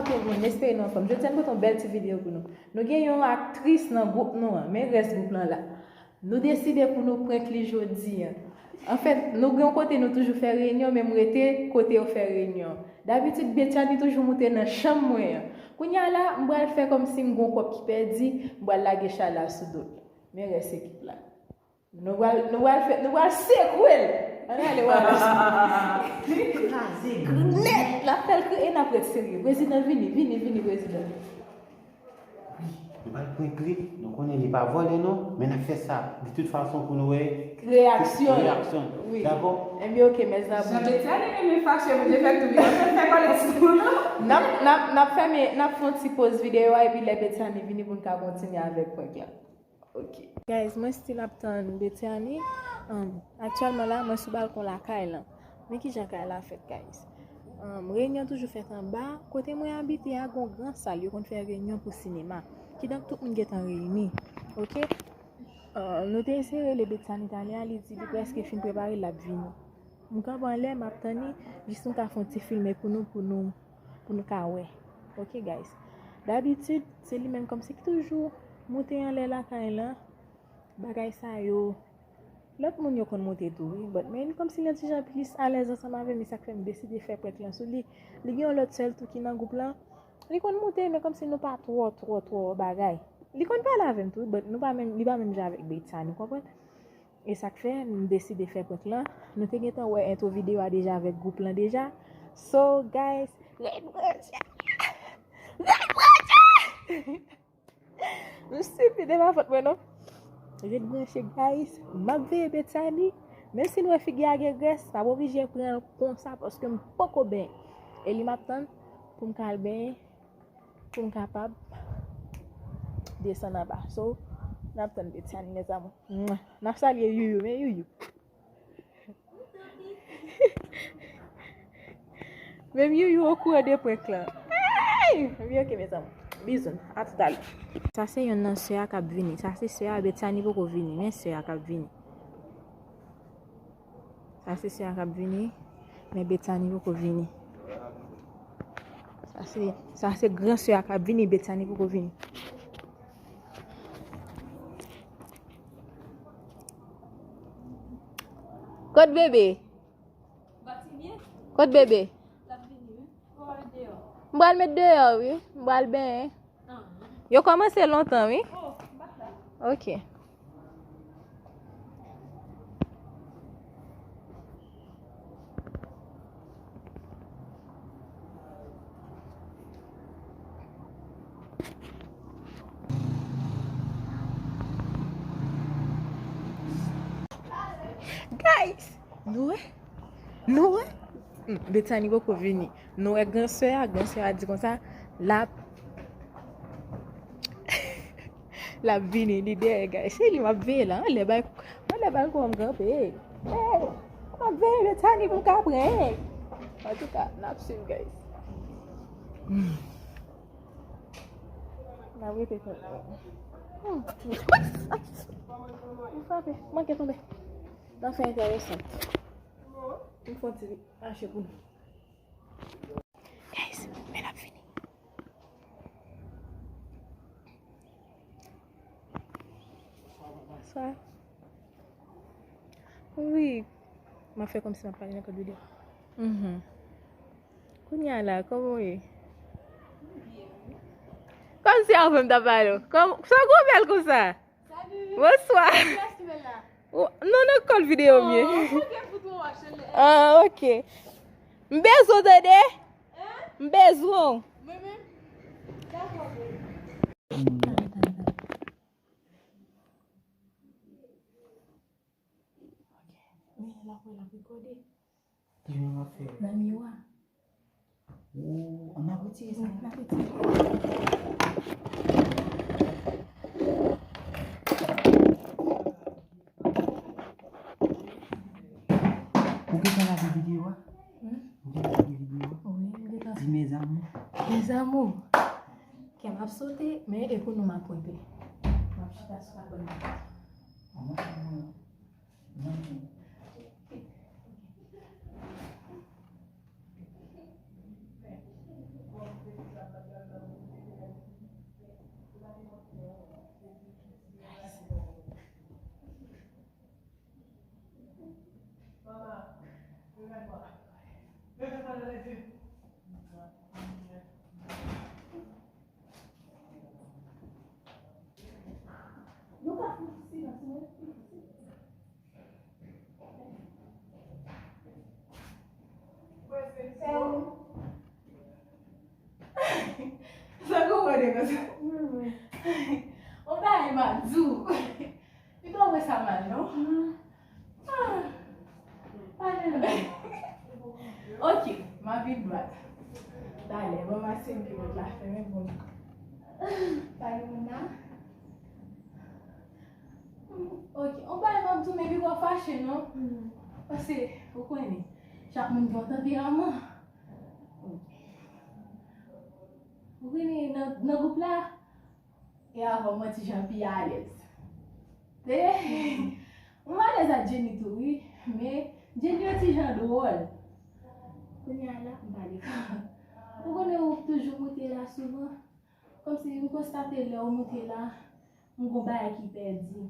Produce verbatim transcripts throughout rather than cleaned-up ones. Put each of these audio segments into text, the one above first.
Tout moun, m espere nou anfòm. Jodi a, m pote yon bèl ti videyo pou nou. Nou gen yon aktris nan gwoup nou an, men rès gwoup lan la. Nou deside pou nou prank li jodi a. Anfèt, nou gen yon kote nou toujou fè reyinyon, men m rete kote yo fè reyinyon. Dabitid, Betiani toujou moute nan chanm mwen an. Kounye a la, m pral fè kòmsi m gen yon kòb ki pèdi, m pral lage chala sou do l. Men rès ekip la. Nou pral, nou pral fè, nou pral sekwe l. Ann ale, Wallace. Kraze nèt, l ap fè l kriye, n ap ret serye. Prezidan, vini, vini, vini, prezidan. Wi, nou pral prank li. Nou konnen li pa vòlè non, men n ap fè sa de tout fason pou nou wè reyaksyon l. Reyaksyon l. Wi. Dakò? Ebyen, oke, mezanmi. Jan Betiani renmen fache, Bondye fè tou, li pa fè kòlè sou nou. N ap, n ap, n ap fèmen, n ap fè yon ti poz videyo a, epi lè Betiani vini pou n ka kontinye avèk prank la. Ok. Guys, mwen still ap tann Betiani. Um, aktyèlman la, mwen sou balkon lakay lan. Men kijan kay la fèt, guys. Um, reyinyon toujou fèt anba. Kote mwen abite a, gon gran sal, yo konn fè reyinyon pou sinema. Kidonk, tout moun gentan reyini. Ok? Um, nou te eseye rele Betiani talè a, li di li prèske fin prepare, l ap vini. M kanpe anlè, m ap tann li, jis m ka fè yon ti filme pou nou, pou nou, pou nou ka wè. Ok, guys. Dabitid, se li menm kòmsi ki toujou moute anlè lakay lan. Bagay sa yo, lòt moun yo konn moute tou, wi. But, men kòmsi li yon ti jan plis alèz ansanm avè m, e sa k fè m deside fè prank lan sou li. Li gen yon lòt sè l tou ki nan gwoup lan. Li konn moute, men kòmsi nou pa twò, twò, twò bagay. Li konn pale avè m tou, but nou pa menm, li pa menm jan avèk Betiani, ou konprann? E sa k fè m deside fè prank lan. Nou te gentan wè entwo videyo a deja avèk gwoup lan deja. So, guys, ret branche! Ret branche! M stipid, e pa fòt mwen non. Ret branche, guys. M ap veye Betiani. Menm si n wè figi a gen grès, n ap oblije pran l konsa paske m poko benyen. E li m ap tann pou m ka al benyen. Pou m kapab desann anba. So, n ap tann Betiani, mezanmi. Mwah. N ap salye Youyou, men Youyou. Menm Youyou okouran de prank lan. Ay! Ebyen, ok, mezanmi. Bizou, a toutalè. Sa se yonn nan sè a k ap vini. Sa se sè a, Betiani poko vini, men sè a k ap vini. Sa se sè a k ap vini, men Betiani poko vini. Sa se, sa se gran sè a k ap vini, Betiani poko vini. Kot bebe? Kot bebe? M pral met deyò, wi. M pral benyen. Yo kòmanse lontan, wi. Ok. Guys, nou wè? Nou wè? Hmm, Betiani poko vini. Nou wè gran sè a, gran sè a di konsa, l ap, l ap vini, li dèyè, guys. Se li m ap veye la, anlè bay, anlè balkon an m kanpe. Hey, m ap veye Betiani pou m ka pran. Antouka, n ap swiv, guys. Hmm. N ap rete tann. Hmm. M frape, manke tonbe. Nan fè enteresan. M fè yon ti mache pou nou. Guys, men l ap vini. Bonswa. Wi. M ap fè kòmsi m ap pale nan kòd videyo. Mhm. Kounye a la, kòman w ye? Kòmsi avè m t ap pale w. Kòm, sa w gwo bèl konsa? Bonswa. Ou, non, nan kòl videyo m ye. Ah, ok. M bezwen w tande. M bezwen w. Kijan w ap fè? Nan miwa. Ou, ann ap retire sa. Ann ap retire. Ou gentan lage videyo a? Hmm? Ou gentan lage videyo a? Wi, m gentan. Di mes amours. Mes amours. Kè m ap sote, men e pou nou m ap pwente. M ap chita sou abònman. Ann ap fè mwen. Mwen. Mwen. Sa konprann konsa. Yon bagay m ap di w. Li pa wè sa mal, non? Ah, pale non. Ok, m ap vin dwat. Talè, ban m ase kilòt la fèmen pou m pale moun nan. Ok, yon bagay m ap di w, men li pa fache, non? Paske, ou konnen, chak moun gen yon tanperaman. Ou konnen, nan, nan gwoup la, e avè w mwen ti jan pi alèz. E, m alèz ak Jenny tou, wi, men Jenny yon ti jan dwòl. Kounye a la, m pale. Ou konnen ou toujou moute la souvan. Kòmsi m konstate lè ou moute la, m gon bagay ki pèdi.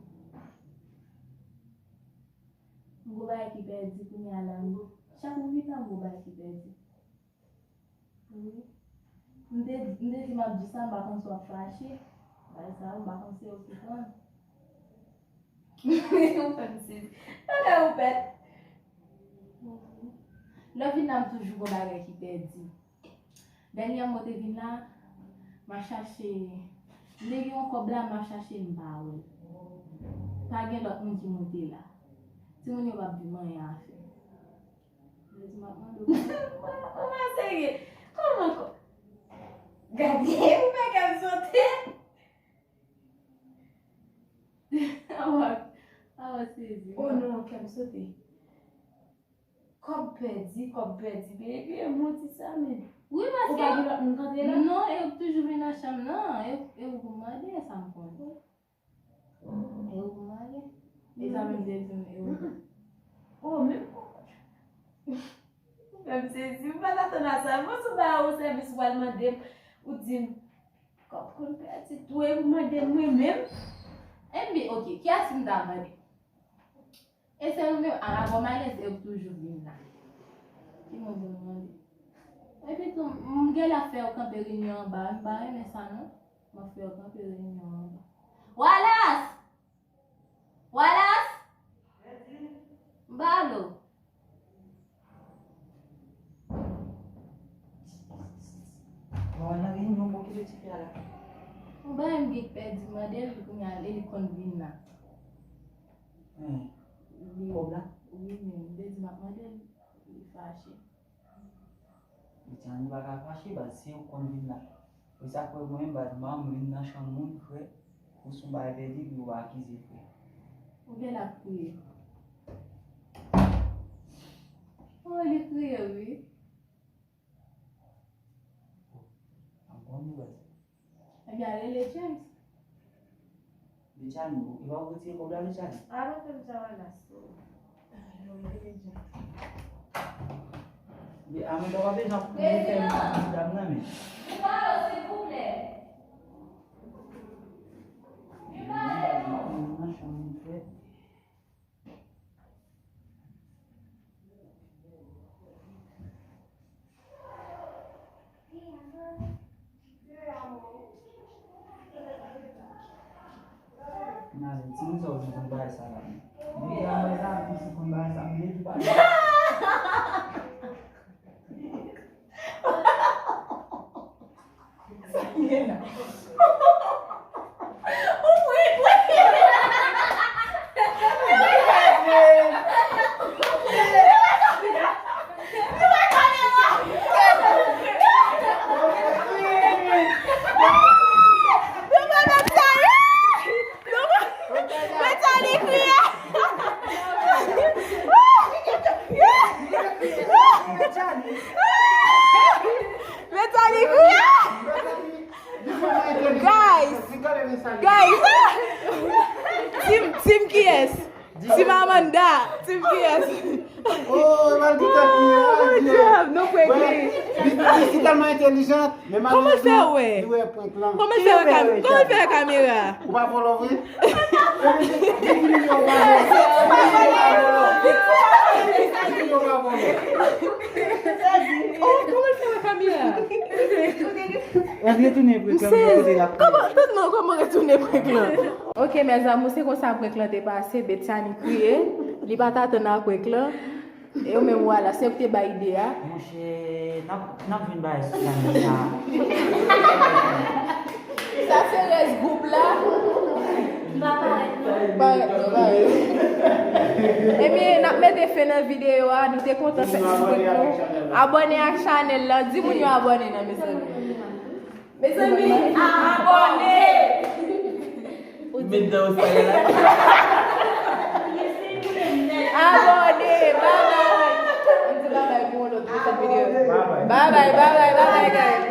M gon bagay ki pèdi kounye a la, m gon, chak ou vin la, m gon bagay ki pèdi. Wi. M te, m te di m ap di sa, m pa konn si w ap fache. Bagay sa yo, m pa konn si ou ki pran. Ou fè m sezi. Bagay ou pèt. Lè w vin la, m toujou gon bagay ki pèdi. Dènyèman, mwen te vin la, m ap chache, m te gen yon kòb la, m ap chache, m pa wè l. Pa gen lòt moun ki moute la. Timoun yo p ap di m anyen a fè. Mwen di, m ap mande w. Kòman serye? Kòman ko-, gade, ou fè kè m sote. Awa, awa, sezi. Oh non, kè m sote. Kòb pèdi, kòb pèdi, baby, e mouti sa, men. Wi, paske ou pa gen lòt moun k antre la? Non, e yo toujou vin nan chanm nan, e, e ou pou mande sa m konnen. E ou pou mande? E sa menm te di m, e ou. Oh, menm. Ou fè m sezi, m pa t atann a sa. Mwen sou ba ou sèvis, ou pral mande m, ou di m, kòb konn pèdi tou, e ou mande m mwen menm? Enben, ok, kiyès m ta mande? E se ou menm, a la bon malèz, e ou toujou vin la. Ki moun pou nou mande? Epi tou, m gen lè ap fè yo kanpe reyinyon anba, m pa renmen sa non. M ap fè yo kanpe reyinyon anba. Wallace! Wallace! M pale w. Bon, nan reyinyon, bon, kite ti fi a la. Yon bagay m gen k pèdi, m mande l, kounye a, e li konn vin la. Hmm. Li, kòb la? Wi, men m te di m ap mande l, li fache. Li di, "Ann, li pa ka fache, baz, se ou konn vin la." E sa k fè mwen, baz, m pa renmen vin nan chanm moun, frè, pou sou bagay pèdi, epi ou pa akize, frè. Ou gen l ap kriye. Oh, li kriye, wi. An bon nouvèl. Ebyen, al rele James. Lechani, ou, ou pa retire kòb la, Lechani? A, mwen te di a Wallace. Li, a, men, ou pa bezwen pou fè ti dam nan, men. Ou pale, silvouplè. Li pale. Nan chanm li fè. Imajine, timoun sa yo vin konn bagay sa la. Depi a mwen la, piti konn bagay sa. Depi pa. Sa ki gen la? Ou ri, wi. Guys! Guys! Team, team kiyès? Team Amanda! Team kiyès? Oh, Malkita, oh, mon Dieu, nou pran li. Li, li si tèlman entèlijan, men malerezman, li wè prank lan. Kòman l fè wè kam-, kòman l fè wè kamera? Ou pa vòlò vre? Di ki milyon ou pa vòlò. Di ki milyon ou pa vòlò. Oh, kòman l fè wè kamera? Retounen prank lan, men kote l ap. Kòman, non, kòman retounen prank lan? Ok, mes amours, se konsa prank lan te pase, Bethany kriye, li pa t atann a prank lan. E ou menm, Wallace, se ou ki te bay ide a. Monchè, n ap, n ap jwenn bagay sou chanèl sa. Gwoup la. M pa parèt, non. Parèt, non, parèt. Ebyen, n ap mete fen nan videyo a. Nou te kontan fè ti prank nou. Abòne ak chanèl la. Di moun yo abòne nan, mezanmi. Mezanmi, abòne! Ou di Met dan w sa la. Abòne! Babay! Ann di babay pou yon lòt videyo. Babay, babay, babay, guys.